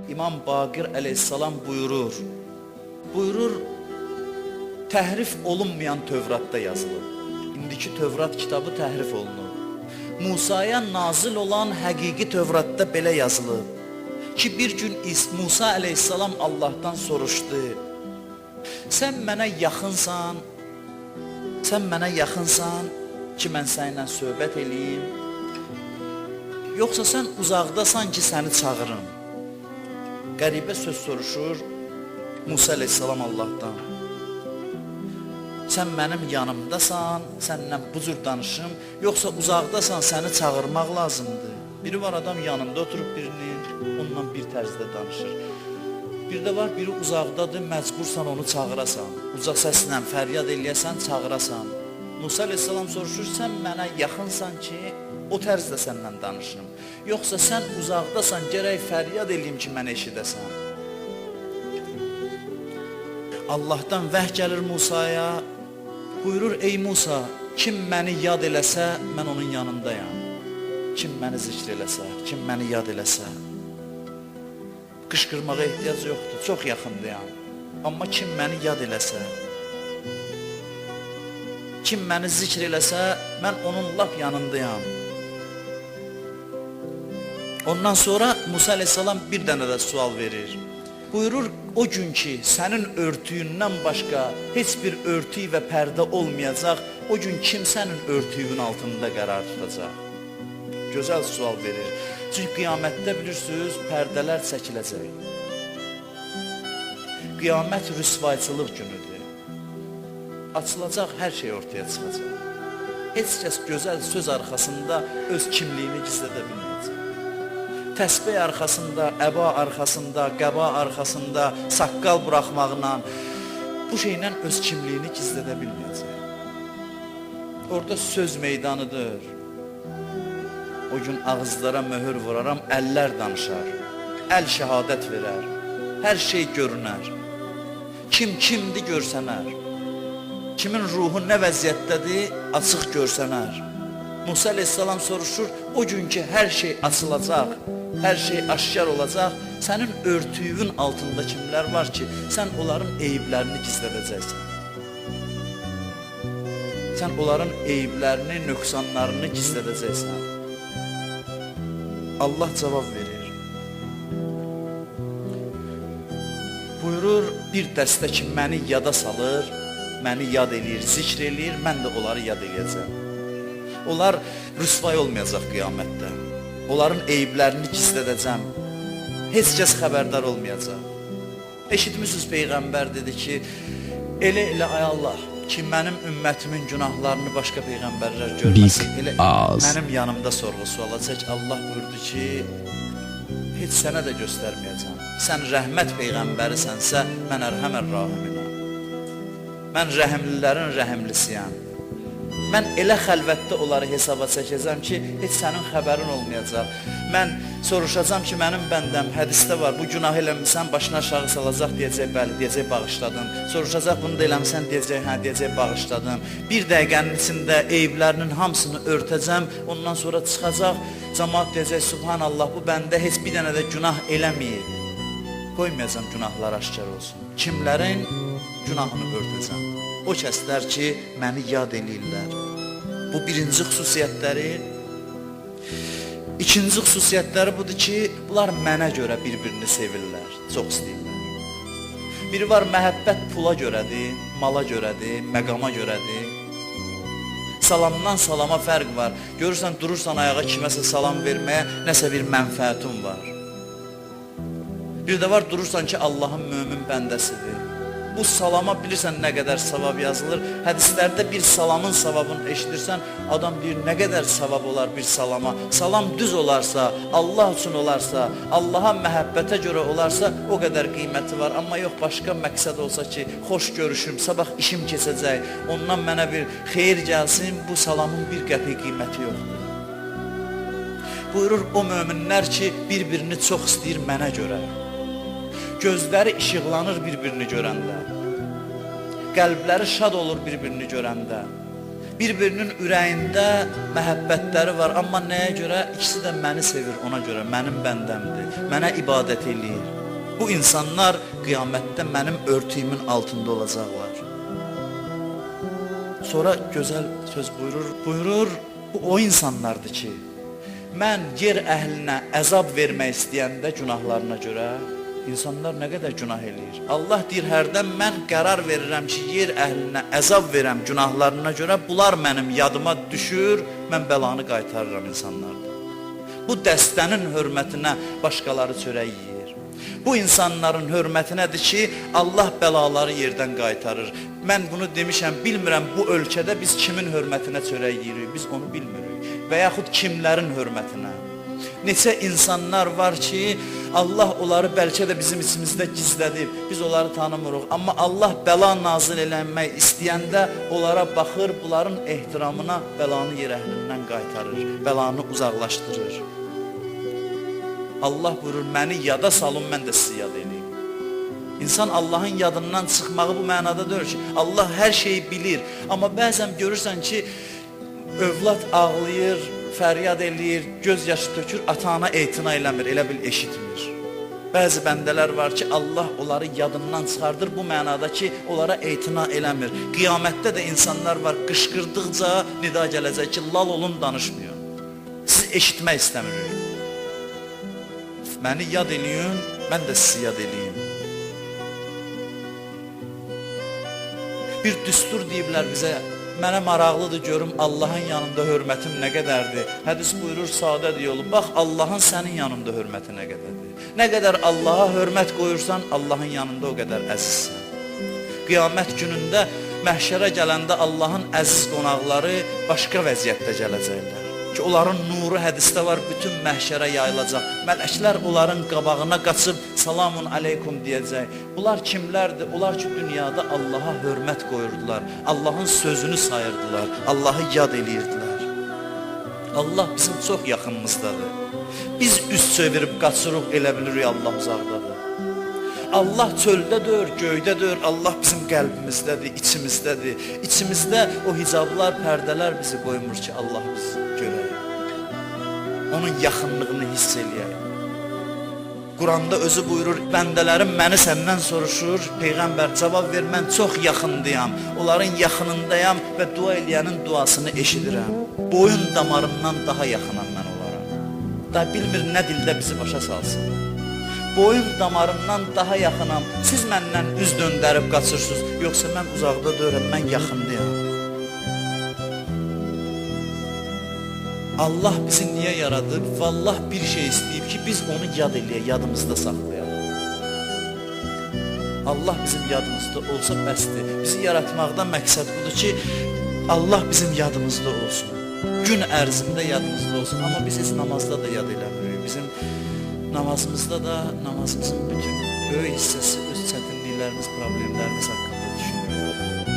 İmam Baqir əleyhissalam buyurur. Buyurur, təhrif olunmayan Tövratda yazılıb. İndiki Tövrat kitabı təhrif olunub. Musaya nazil olan həqiqi Tövratda belə yazılıb ki, bir gün Musa əleyhissalam Allahdan soruşdu. Sən mənə yaxınsan, sən mənə yaxınsan ki, mən səninlə söhbət eləyim, yoxsa sən uzaqdasan ki, səni çağırım? Qəribə söz soruşur Musa əleyhissalam Allahdan. Sən mənim yanımdasan, səninlə bu cür danışım, yoxsa uzaqdasan, səni çağırmaq lazımdır. Biri var adam yanında oturub birinin, onunla bir tərzdə danışır. Bir də var biri uzaqdadır, məcbursan onu çağırasan. Uca səslə fəryad eləyəsən, çağırasan. Musa əleyhissalam soruşur, sən mənə yaxınsan ki, o tərzdə səndən danışım. Yoxsa sən uzaqdasan, gərək fəryad eləyim ki, məni eşidəsən. Allahdan vəh gəlir Musaya. Buyurur, ey Musa, kim məni yad eləsə, mən onun yanındayam. Kim məni zikr eləsə, kim məni yad eləsə. Qışqırmağa ehtiyac yoxdur, çox yaxındayam. Amma kim məni yad eləsə, kim məni zikr eləsə, mən onun lap yanındayam. Ondan sonra Musa əleyhissalam bir dənə də sual verir. Buyurur, o gün ki, sənin örtüyündən başqa heç bir örtük və pərdə olmayacaq, o gün kim sənin örtüyünün altında qərar tutacaq? Gözəl sual verir. Çünki qiyamətdə bilirsiniz, pərdələr çəkiləcək. Qiyamət rüsvayçılıq günüdür. Açılacaq, hər şey ortaya çıxacaq. Heç kəs gözəl söz arxasında öz kimliyini gizlədə bilməyəcək. Təsbeh arxasında, əba arxasında, qəba arxasında, saqqal buraxmaqla bu şeylə öz kimliyini gizlədə bilməyəcək. Orada söz meydanıdır. O gün ağızlara möhür vuraram, əllər danışar. Əl şəhadət verər. Hər şey görünər. Kim kimdir görsənər. Kimin ruhu nə vəziyyətdədir, açıq görsənər. Musa əleyhissalam soruşur, o gün ki hər şey açılacaq, hər şey aşkar olacaq, sənin örtüyün altında kimlər var ki, sən onların eyiblərini gizlədəcəksən. Sən onların eyiblərini, nöqsanlarını gizlədəcəksən. Allah cavab verir. Buyurur, bir dəstə ki məni yada salır, məni yad eləyir, zikr eləyir, mən də onları yad eləyəcəm. Onlar rüsvay olmayacaq qiyamətdə. Onların eyiblərini gizlədəcəm. Heç kəs xəbərdar olmayacaq. Eşitmisiniz Peyğəmbər dedi ki, elə-elə ay Allah ki mənim ümmətimin günahlarını başqa peyğəmbərlər görməsin. Big Elə Az. mənim yanımda sorğu suala çək. Allah buyurdu ki, heç sənə də göstərməyəcəm. Sən rəhmət peyğəmbərisənsə, mən ərhəmər rahiminəm. Mən rəhimlilərin rəhimlisiyəm. Mən elə xəlvətdə onları hesaba çəkəcəm ki, heç sənin xəbərin olmayacaq. Mən soruşacağam ki, mənim bəndəm hədisdə var, bu günah eləmisən, başını aşağı salacaq, deyəcək bəli, deyəcək bağışladım. Soruşacaq, bunu da eləmisən, deyəcək hə, deyəcək bağışladım. Bir dəqiqənin içində eyiblərinin hamısını örtəcəm, ondan sonra çıxacaq, cəmaat deyəcək subhanallah, bu bəndə heç bir dənə də günah eləməyib. Qoymayacam günahlar aşkar olsun. Kimlərin günahını örtəcəm? O kəslər ki, məni yad eləyirlər. Bu birinci xüsusiyyətləri. İkinci xüsusiyyətləri budur ki, bunlar mənə görə bir-birini sevirlər, çox istəyirlər. Biri var məhəbbət pula görədir, mala görədir, məqama görədir. Salamdan salama fərq var. Görürsən, durursan ayağa kiməsə salam verməyə, nəsə bir mənfəətin var. Bir də var durursan ki, Allahın mömin bəndəsidir. Bu salama bilirsən nə qədər savab yazılır. Hədislərdə bir salamın savabını eşidirsən, adam deyir nə qədər savab olar bir salama. Salam düz olarsa, Allah üçün olarsa, Allaha məhəbbətə görə olarsa, o qədər qiyməti var. Amma yox başqa məqsəd olsa ki, xoş görüşüm, sabah işim keçəcək, ondan mənə bir xeyir gəlsin, bu salamın bir qəpik qiyməti yoxdur. Buyurur o möminlər ki, bir-birini çox istəyir mənə görə. Gözləri işıqlanır bir-birini görəndə. Qəlbləri şad olur bir-birini görəndə. Bir-birinin ürəyində məhəbbətləri var, amma nəyə görə? İkisi də məni sevir ona görə, mənim bəndəmdir, mənə ibadət eləyir. Bu insanlar qiyamətdə mənim örtüyümün altında olacaqlar. Sonra gözəl söz buyurur, buyurur, bu o insanlardır ki, mən yer əhlinə əzab vermək istəyəndə günahlarına görə, insanlar nə qədər günah eləyir. Allah deyir, hərdən mən qərar verirəm ki, yer əhlinə əzab verəm günahlarına görə, bunlar mənim yadıma düşür, mən bəlanı qaytarıram insanlardan. Bu dəstənin hörmətinə başqaları çörək yeyir. Bu insanların hörmətinədir ki, Allah bəlaları yerdən qaytarır. Mən bunu demişəm, bilmirəm bu ölkədə biz kimin hörmətinə çörək yeyirik, biz onu bilmirik. Və yaxud kimlərin hörmətinə. Neçə insanlar var ki, Allah onları bəlkə də bizim içimizdə gizlədib, biz onları tanımırıq. Amma Allah bəla nazil eləmək istəyəndə onlara baxır, bunların ehtiramına bəlanı yer əhlindən qaytarır, bəlanı uzaqlaşdırır. Allah buyurur, məni yada salın, mən də sizi yad eləyim. İnsan Allahın yadından çıxmağı bu mənada deyil ki, Allah hər şeyi bilir. Amma bəzən görürsən ki, övlad ağlayır, fəryad eləyir, göz yaşı tökür, ata-ana etina eləmir, elə bil eşitmir. Bəzi bəndələr var ki, Allah onları yadından çıxardır bu mənada ki, onlara etina eləmir. Qiyamətdə də insanlar var, qışqırdıqca nida gələcək ki, lal olun, danışmıyor. Siz eşitmək istəmirik. Məni yad eləyin, mən də sizi yad eləyim. Bir düstur deyiblər bizə, mənə maraqlıdır görüm Allahın yanında hörmətim nə qədərdir. Hədis buyurur, sadədir yolu. Bax, Allahın sənin yanında hörməti nə qədərdir. Nə qədər Allaha hörmət qoyursan, Allahın yanında o qədər əzizsən. Qiyamət günündə məhşərə gələndə Allahın əziz qonaqları başqa vəziyyətdə gələcəklər. Ki, onların nuru hədisdə var, bütün məhşərə yayılacaq. Mələklər onların qabağına qaçıb salamun aleykum deyəcək. Bunlar kimlərdir? Onlar ki, dünyada Allaha hörmət qoyurdular. Allahın sözünü sayırdılar. Allahı yad eləyirdilər. Allah bizim çox yaxınımızdadır. Biz üz çevirib qaçırıq, elə bilirik Allah uzaqdadır. Allah çöldədir, göydədir, Allah bizim qəlbimizdədir, içimizdədir. İçimizdə o hicablar, pərdələr bizi qoymur ki, Allah bizi görək. Onun yaxınlığını hiss eləyək. Quranda özü buyurur, bəndələrim məni səndən soruşur, Peyğəmbər cavab ver, mən çox yaxındayam, onların yaxınındayam və dua eləyənin duasını eşidirəm. Boyun damarımdan daha yaxınam mən onlara. Da bilmir nə dildə bizi başa salsın. Boyun damarımdan daha yaxınam. Siz məndən üz döndərib qaçırsınız. Yoxsa mən uzaqda deyirəm, mən yaxındayam. Allah bizi niyə yaradıb? Vallah bir şey istəyib ki, biz onu yad eləyək, yadımızda saxlayaq. Allah bizim yadımızda olsa bəsdir. Bizi yaratmaqda məqsəd budur ki, Allah bizim yadımızda olsun. Gün ərzində yadımızda olsun. Amma biz heç namazda da yad eləmirik. Bizim namazımızda da namazımızın bütün böyük hissəsi öz çətinliklərimiz, problemlərimiz haqqında düşünürük.